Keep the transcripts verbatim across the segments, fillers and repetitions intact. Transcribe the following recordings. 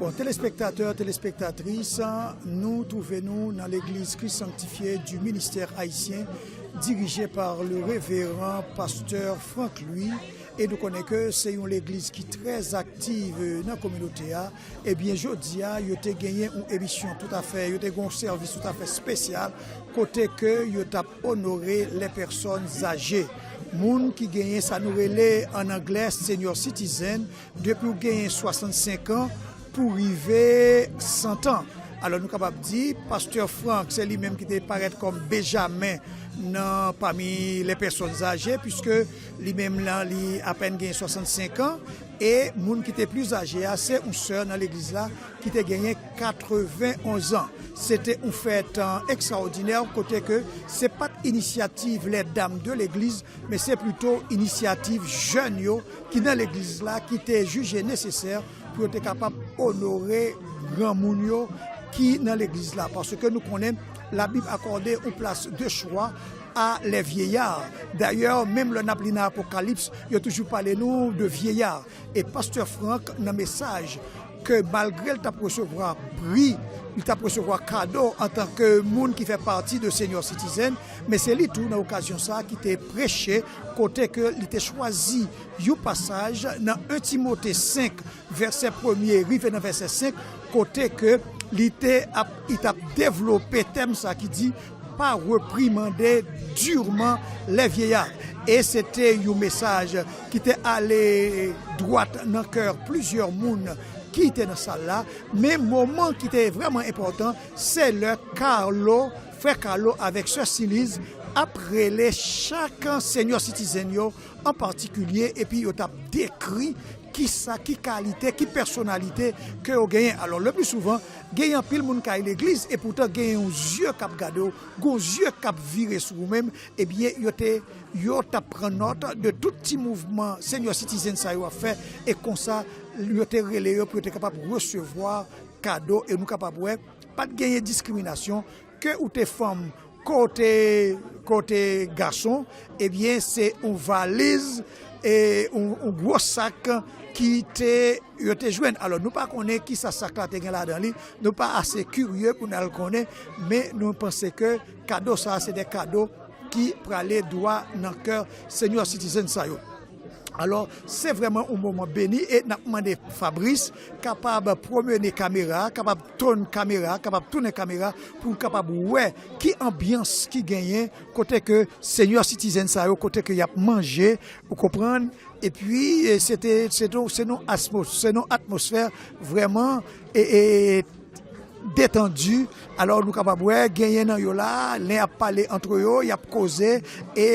Bon, telespektatè, telespektatris, nou twouve nou nan legliz Christ Sanctifié du Ministère Haïtien, dirije pa le reveran pastè Franck Louis, e nou konnen ke se yon legliz ki trè aktiv nan kominote a. Ebyen, jodi a, yo te genyen yon emisyon toutafè, yo te gen yon sèvis toutafè espesyal, kote ke yo t ap onore les personnes âgées. Moun ki genyen sa nou rele an anglè senior citizen, depi w genyen swasannsenk an pou rive san an. Alò, nou kapab di, pastè Franck, se li menm ki te parèt kòm Benjamin nan pami les personnes âgées, puiske li menm lan, li apèn genyen swasannsenk an, e moun ki te pli aje a, se yon sè nan legliz la ki te genyen katrevenonz an. Se te yon fèt, euh, ekstraòdinè, kote ke se pa t inisyativ les dames de l'église, men se plito inisyativ jèn yo ki nan legliz la ki te jije nesesè pou yo te kapab onore granmoun yo ki nan legliz la. Paske nou konnen Labib akòde yon plas de chwa a les vieillards. Dayè, menm lè n ap li nan Apokalips, yo toujou pale nou de vieillard. E pastè Franck, nan mesaj ke malgre l t ap resevwa pri, li t ap resevwa kado antanke moun ki fè pati de senior citizen, men se li tou nan okazyon sa a ki te preche, kote ke li te chwazi yon pasaj nan en Timote senk, vèsè premye rive nan vèsè senk, kote ke li te ap, li t ap devlope tèm sa ki di, pas réprimander durement les vieillards. E se te yon mesaj ki te ale dwat nan kè plizyè moun ki te nan sal la. Men moman ki te vrèman enpòtan, se lè Carlo, frè Carlo avèk sè Siliz ap rele chak senior citizen yo an patikilye, epi yo t ap dekri kisa, ki kalite, ki pèsonalite ke yo genyen. Alò, le pli souvan, genyen anpil moun k al legliz, e poutan genyen yon zye k ap gade w, gon zye k ap vire sou ou menm, ebyen, yo te, yo t ap pran nòt de tout ti mouvman senior citizen sa yo ap fè, e konsa, yo te rele yo pou yo te kapab resevwa kado, e nou kapab wè, pa t genyen diskriminasyon, ke ou te fanm, ke w te, ke w te gason, ebyen, se yon valiz, e yon, yon gwo sak ki te, yo te jwenn. Alò, nou pa konnen kisa sak la te gen ladan li, nou pa ase kirye pou n al konnen, men nou panse ke kado sa a, se de kado ki prale dwa nan kè senior citizen sa yo. Alò, se vrèman yon moman beni, e n ap mande Fabrice kapab pwomene kamera, kapab tourn kamera, kapab tounen kamera pou n kapab wè ki anbyans ki genyen kote ke senior citizen sa yo, kote ke y ap manje, ou konprann? Epi, e, se te, se te, se yon atmos-, se yon atmosfè vrèman, e, e, detandi. Alò, nou kapab wè, genyen nan yo la, lè y ap pale antre yo, y ap koze, e,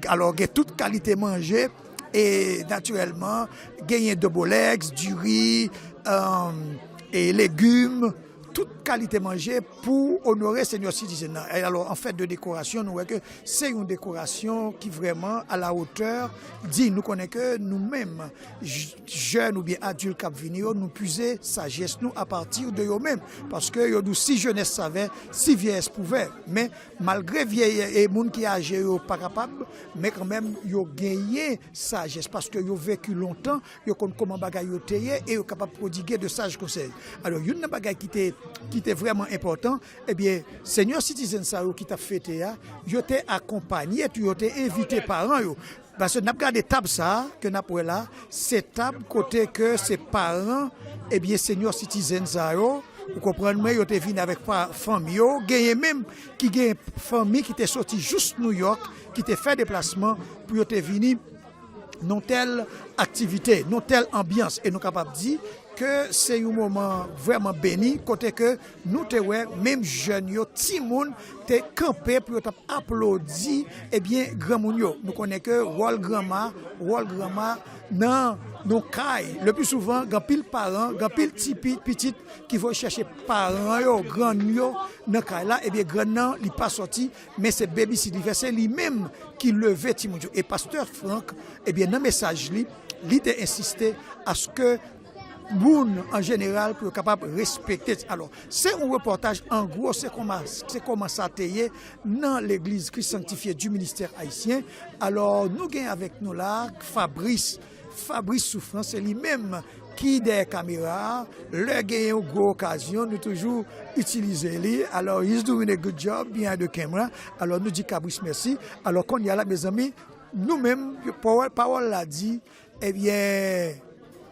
alò, gen tout kalite manje, e, natirèlman, genyen double eggs, diri, um, e legim, tout kalite manje pou onore senior citizen nan. E alò, an fèt de dekorasyon, nou wè ke se yon dekorasyon ki vrèman à la hauteur digne. Nou konnen ke nou menm, j-, jèn oubyen adilt k ap vini yo, nou puize sajès nou apati de yo menm. Paske yo di w, si jeunesse savait, si vieillesse pouvait. Men, malgre vyèyès e moun ki aje yo pa kapab, men kanmenm, yo genyen sajès, paske yo veki lontan, yo konn kòman bagay yo te ye, e yo kapab pwodige de saj konsèy. Alò, youn nan bagay ki te, ki te vrèman enpòtan, ebyen, senior citizen sa yo ki t ap fete a, yo te akonpanye tou, yo te envite paran yo. Paske n ap gade tab sa a, ke n ap wè la, se tab kote ke se paran, ebyen, senior citizen sa yo, ou konprann mwen, yo te vin avèk pa-, fanmi yo, genyen menm ki gen fanmi ki te soti jous New York, ki te fè deplasman pou yo te vini nan tèl aktivite, nan tèl anbyans. E nou kapab di ke se yon moman vrèman beni, kote ke nou te wè menm jèn yo, timoun, te kanpe pou yo t ap aplodi, ebyen, granmoun yo. Nou konnen ke wòl granma, wòl granma nan, nan kay, le pli souvan, gen anpil paran, gen anpil ti pi-, pitit ki voye chèche paran yo, grann yo nan kay la, ebyen, grann nan, li pa sòti, men se babysit li fè, se li menm ki leve timoun yo. E pastè Franck, ebyen, nan mesaj li, li te ensiste aske moun an jeneral pou yo kapab respekte. Alò, se yon repòtaj an gwo, se kòman, se kòman sa te ye nan legliz Christ Sanctifié du Ministère Haïtien. Alò, nou gen avèk nou la Fabrice, Fabrice Souffrant, se li menm ki dèyè kamera a. Lè genyen yon gwo okazyon, nou toujou itilize li. Alò, he's doing a good job behind the camera. Alò, nou di Kabris mèsi. Alò, kounye a la, mezanmi, nou menm, pawòl, pawòl la di, ebyen,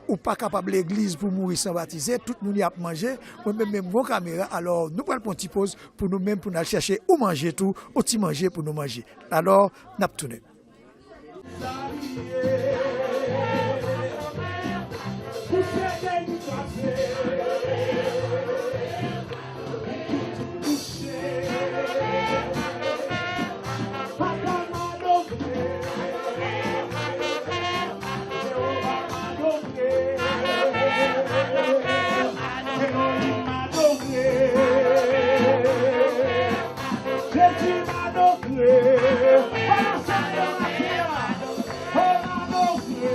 ou pa kapab legliz pou mouri san batize, tout moun y ap manje. Mwen menm, menm gon kamera. Alò, nou pral pran ti poz pou nou menm, pou n al chèche ou manje tou, ou ti manje pou nou manje. Alò, n ap tounen. Jezi m adore, balanse men w atè a. Oh, m adore.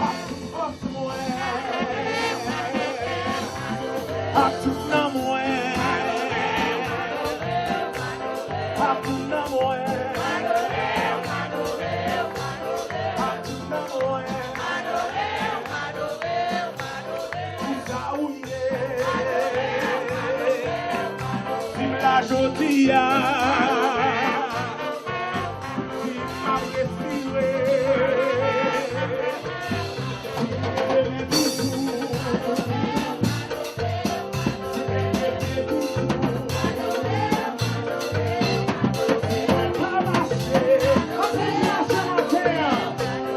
Ak tout fòs mwen, ak tout nanm mwen, ak tout nanm mwen, ak tout nanm mwen. Pou sa ou ye. Si m la jodi a, si m ap respire, si m demen toujou.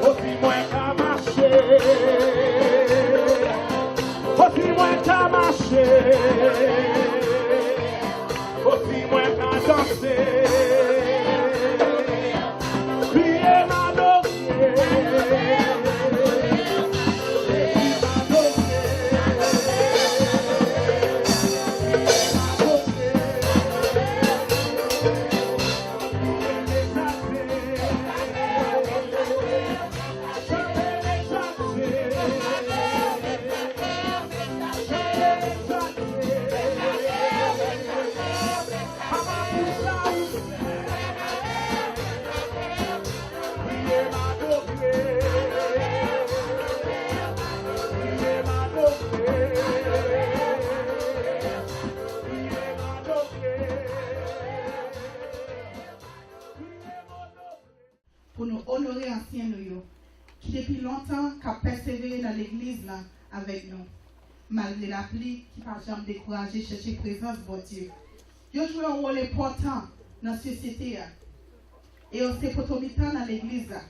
Osi mwen ka mache, osi mwen ka mache, osi mwen ka danse. Kriye m adore. Pou nou onore ansyen nou yo, ki depi lontan k ap pèsevere nan legliz lan avèk nou, malgre lapli ki pa janm dekouraje chèche prezans Bondye. Yo jwe yon wòl enpòtan nan sosyete a, e yo se poto mitan nan legliz la.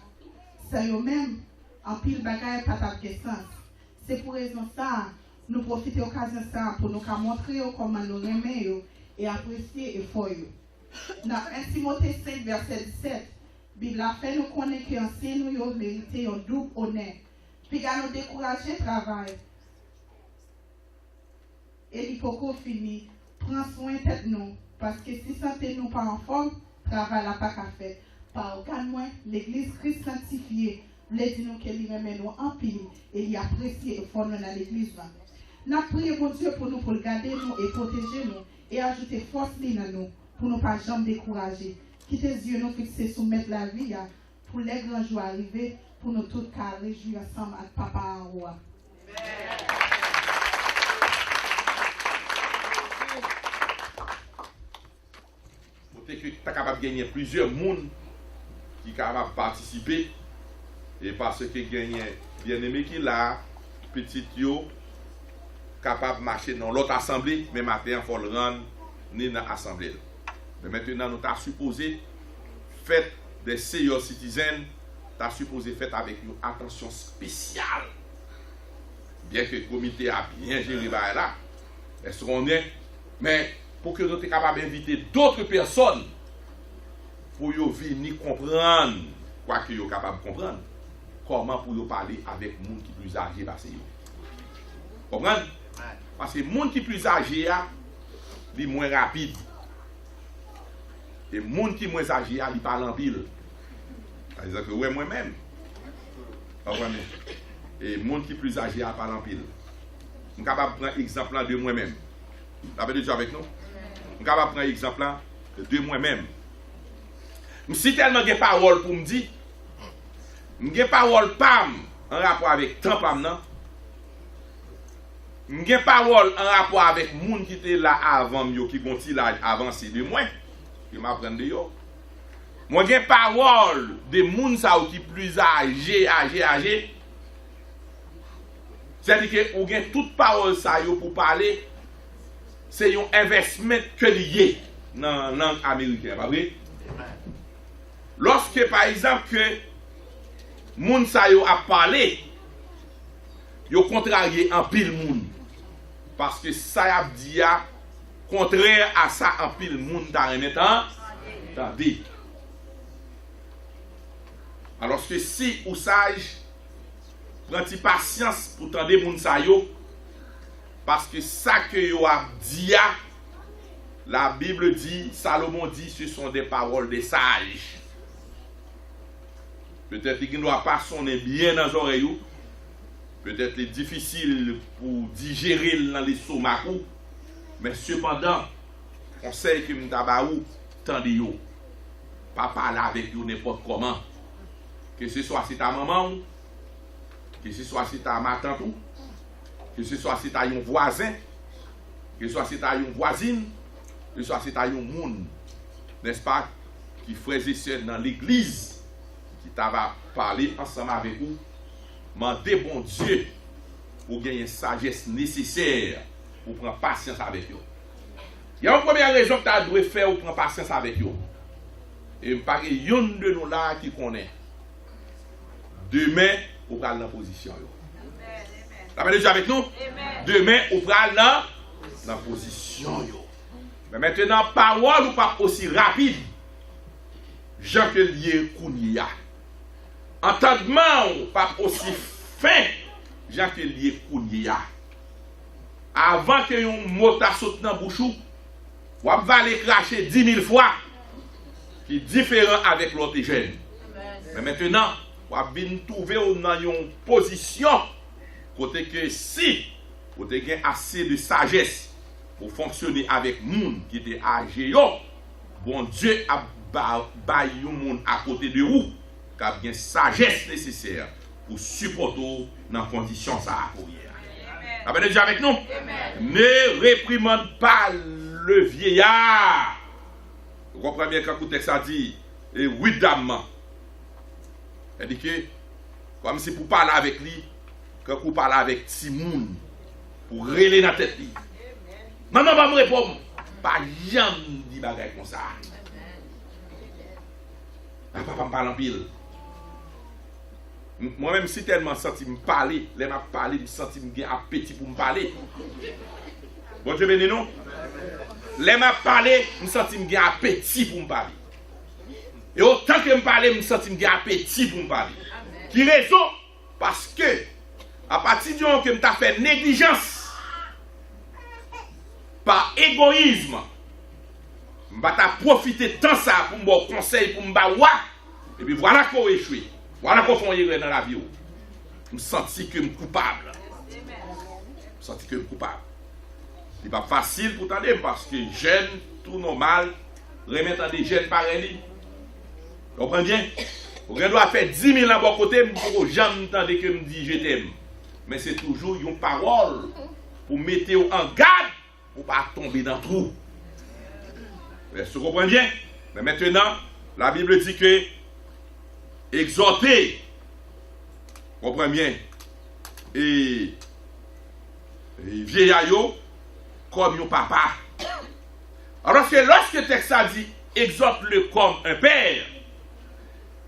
San yo menm, anpil bagay pa t ap gen sans. Se pou rezon sa a, nou pwofite okazyon sa a pou nou ka montre yo kòman nou renmen yo e apresye efò yo. Nan en Timote senk vèsè disèt, Bib la fè nou konnen ke ansyen nou yo merite yon doub onè. Piga nou dekouraje travay e li poko fini, pran swen tèt nou, paske si sante nou pa anfòm, travay la pa ka fèt. Pa ògàn mwen, legliz Kris sanktifye vle di nou ke li renmen nou anpil e li apresye efò nou nan legliz la. N ap priye Bondye pou nou, pou l gade nou e pwoteje nou e ajoute fòs li nan nou, pou nou pa janm dekouraje. Kite zye nou fikse sou Mèt lavi a, pou lè gran jou a rive, pou nou tout ka rejwi ansanm ak Papa anwo a. Kote ke ta kapab genyen plizyè moun ki kapab patisipe, e paske genyen Byeneme ki la, pitit yo kapab mache nan lòt asanble, men maten an fò l rann ni nan asanble l. Men mentenan nou ta sipoze fèt de senior citizen, ta sipoze fèt avèk yon atansyon espesyal. Byenke komite a byen jere bagay la, èske konnen, men pou ke nou te kapab envite dotre pèsòn pou yo vini konprann, kwake yo kapab konprann, kòman pou yo pale avèk moun ki plis aje pase yo. Konprann? Paske moun ki plis aje a, li mwen rapid. E moun ki mwens aje a, li pale anpil. Pa egzanp, ou wè mwen menm. Konprann? E moun ki plis aje a pale anpil. M kapab pran egzanp lan de mwen menm. Lapè de Dye avèk nou. M kapab pran egzanp lan de mwen menm. M si tèlman gen pawòl pou m di, M gen pawòl pa m an rapò avèk tan pa m nan. M gen pawòl an rapò avèk moun ki te la avan m yo, ki gon ti laj avanse de mwen, ke m aprann de yo. Mwen gen pawòl de moun sa yo ki plis aje, aje, aje. Sètadi ke ou gen tout pawòl sa yo pou pale, se yon investment ke li ye nan lang ameriken, pa vre? Lòske, pa egzanp, ke moun sa yo ap pale, yo kontrarye anpil moun. Paske sa y ap di a kontrè a sa anpil moun ta renmen tan-, tande. Alòske si ou saj, pran ti pasyans pou tande moun sa yo, paske sa ke yo ap di a, la Bible dit, Salomon dit, ce sont des paroles des sages. Petèt li gendwa pa sonnen byen nan zòrèy ou. Petèt li difisil pou dijere l nan lestomak ou. Men sepandan, konsèy ke m ta ba ou, tande yo. Pa pale avèk yo nenpòt kòman. Keseswa se ta manman w, keseswa se ta matant ou, keseswa se ta yon vwazen, keseswa se ta yon vwazin, keseswa se ta yon moun, nèspa, ki frè e sè nan legliz, ki ta va pale ansanm avèk ou, mande Bondye pou genyen sajès nesesè pou pran pasyans avèk yo. Gen yon premye rezon ki ta dwe fè ou pran pasyans avèk yo. E m pa gen youn de nou la ki konnen. Demen, ou pral nan pozisyon yo. Lapè de Dye avèk nou? Demen, ou pral nan, nan pozisyon yo. Men mentenan, pawòl ou p ap osi rapid jan ke l ye kounye a. Antandman ou p ap osi fen jan ke l ye kounye a. Avan ke yon mo ta sot nan bouch ou, w ap vale krache di mil fwa ki diferan avèk lè w te jèn. Men mentenan, w ap vin twouve w nan yon pozisyon kote ke si ou te gen ase de sajès pou fonksyone avèk moun ki te aje yo, Bondye ap ba, bay yon moun akote de ou k ap gen sajès nesesè pou sipòte w nan kondisyon sa a ke w ye a. Lapè de Dye avèk nou. Ne réprimande pas le vieillard. Ou konprann byen kankou tèks la di, e, wi dam nan. Sètadi ke, kòmsi pou pale avèk li, kankou pale avèk timoun, pou rele nan tèt li. Manman, ban m repo m. Pa janm di bagay konsa. A, papa m pale anpil. M-, mwen menm, si tèlman santi m pale, lè m ap pale, m santi m gen apeti pou m pale. Bondye beni nou. Lè m ap pale, m santi m gen apeti pou m pale. E otan ke m pale, m santi m gen apeti pou m pale. Ki rezon? Paske, apati di yon ke m ta fè neglijans, pa egoyizm, m pa ta pwofite tan sa a pou m ba w konsèy, pou m ba w wa, epi vwala ke w echwe, vwala ke w fè yon erè nan lavi w. M santi ke m koupab. M santi ke m koupab. Li p ap fasil pou tande m, paske jèn, tou nòmal, renmen tande jèn parèy li. Ou konprann byen? Ou gen dwa fè di mil an bò kote m, poko janm tande ke m di je t'aime. Men se toujou yon pawòl pou mete w an gad pou w pa tonbe nan twou. Èske w konprann byen? Men mentenan, la Bible di ke egzòte, konprann byen, e, e vyeya yo kòm yon papa. Alòske lòske tèks la di, exhorte-le comme un père,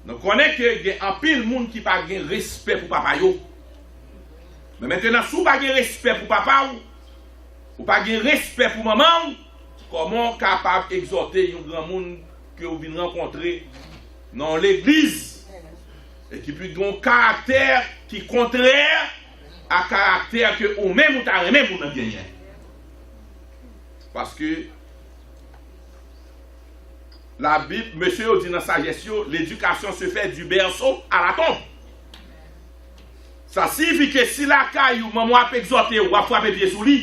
nou konnen ke gen anpil moun ki pa gen respè pou papa yo. Men mentenan, si w pa gen respè pou papa w, ou pa gen respè pou manman w, kòman w kapab egzòte yon granmoun ke w vin rankontre nan yon legliz e ki pi gen yon karaktè ki kontrè a karaktè ke ou menm ou ta renmen moun nan genyen? Paske Labib, mesye yo di nan sajès yo, l'éducation se fait du berceau à la tombe. Sa siyifi ke si lakay ou, manman w ap egzòte w, w ap frape pye sou li,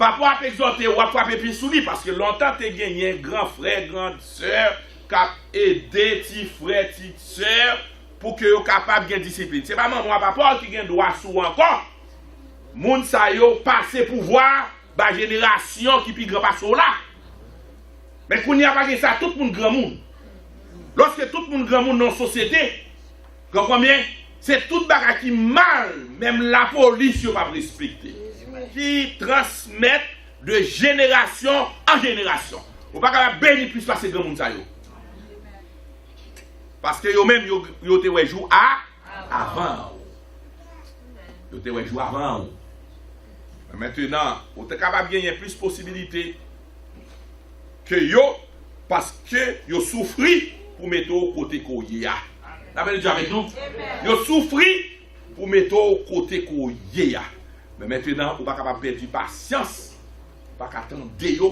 papa w ap egzòte w, w ap frape pye sou li, paske lontan te genyen gran frè, gran sè k ap ede ti frè, ti sè pou ke yo kapab gen disiplin. Se pa manman w a papa w ki gen dwa sou w ankò. Moun sa yo pase pouvwa a ba jenerasyon ki pi gran pase w la. Men kounye a pa gen sa, tout moun granmoun. Lòske tout moun granmoun nan yon sosyete, gran konbyen, se tout bagay ki mal, menm lapolis yo p ap respekte. Ki transmèt de jenerasyon an jenerasyon. Ou pa kapab beni plis pase granmoun sa yo. Paske yo menm, yo, yo te wè jou a avan w. Yo te wè jou avan w. Men mentenan, ou te kapab genyen plis posibilite ke yo, paske yo soufri pou mete w kote ke w ye a. N ap di avèk nou? Yo soufri pou mete w kote ke w ye a. Men mentenan, ou pa kapab pèdi pasyans. Ou pa ka tande yo,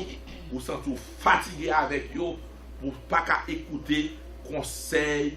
ou santi w fatige avèk yo, ou pa ka ekoute konsèy